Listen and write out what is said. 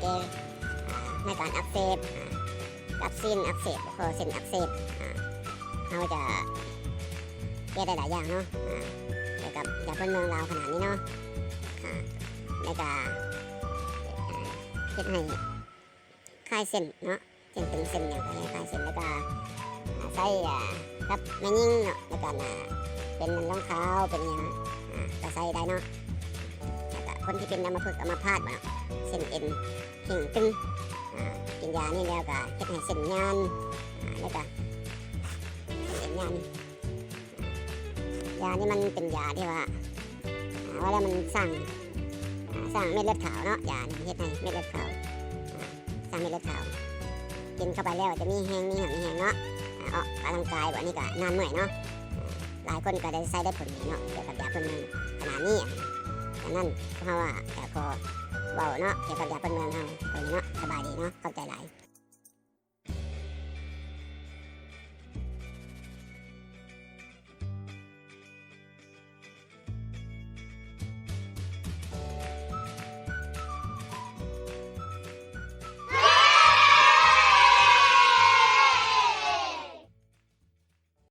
ອາ ໃນການອັກເສບ ອາ ກັບຊີ້ນອັກເສບ ຂໍ້ເສັ້ນອັກເສບ ອາ ເຮົາຈະແກ້ໄດ້ຫຼາຍຢ່າງເນາະ ອາ ກ່ຽວກັບຢາພື້ນເມືອງລາວຂະໜາດນີ້ເນາະ ອາ ແລ້ວກະ ອາ ເຮັດໃຫ້ຄາຍເສັ້ນເນາະ ເສັ້ນຕຶງເສັ້ນຫຍັງກໍໃຫ້ຄາຍເສັ້ນ ແລ້ວກະ ອາ ໃຊ້ ອາ ກັບແມ່ຍິງເນາະ ໃນການ ອາ ເປັນລອງຂາວ ເປັນຫຍັງ ອາ ກໍໃຊ້ໄດ້ເນາະ ແລ້ວກະຄົນທີ່ເປັນອັມມະພຶກອັມມະພາດບໍເນາະ ເສັ້ນເອັນເຄັ່ງຕຶງ ອາ ກິນຢານີ້ແລ້ວກະເຮັດໃຫ້ເສັ້ນຍານ ອາ ແລ້ວກະເສັ້ນຍານ ຢານີ້ມັນເປັນຢາທີ່ວ່າ ອາ ວ່າແລ້ວມັນສ້າງ ອາ ສ້າງເມັດເລືອດຂາວເນາະ ຢານີ້ເຮັດໃຫ້ເມັດເລືອດຂາວ ອາ ສ້າງເມັດເລືອດຂາວ ກິນເຂົ້າໄປແລ້ວຈະມີແຮງ ມີຫຍັງ ມີແຮງເນາະ ອາ ອອກກຳລັງກາຍ ອັນນີ້ກໍນານເມື່ອຍເນາະ ອາ ຫຼາຍຄົນກໍໄດ້ໃຊ້ໄດ້ຜົນດີເນາະ ກ່ຽວກັບຢາພື້ນເມືອງຂະໜາດນີ້ ສະນັ້ນພວກເຮົາອາ ກໍຂໍເວົ້າເນາະ ກ່ຽວກັບຢາພື້ນເມືອງເຮົາຕົວນີ້ເນາະ ສະບາຍດີເນາະ ຂອບໃຈຫຼາຍ.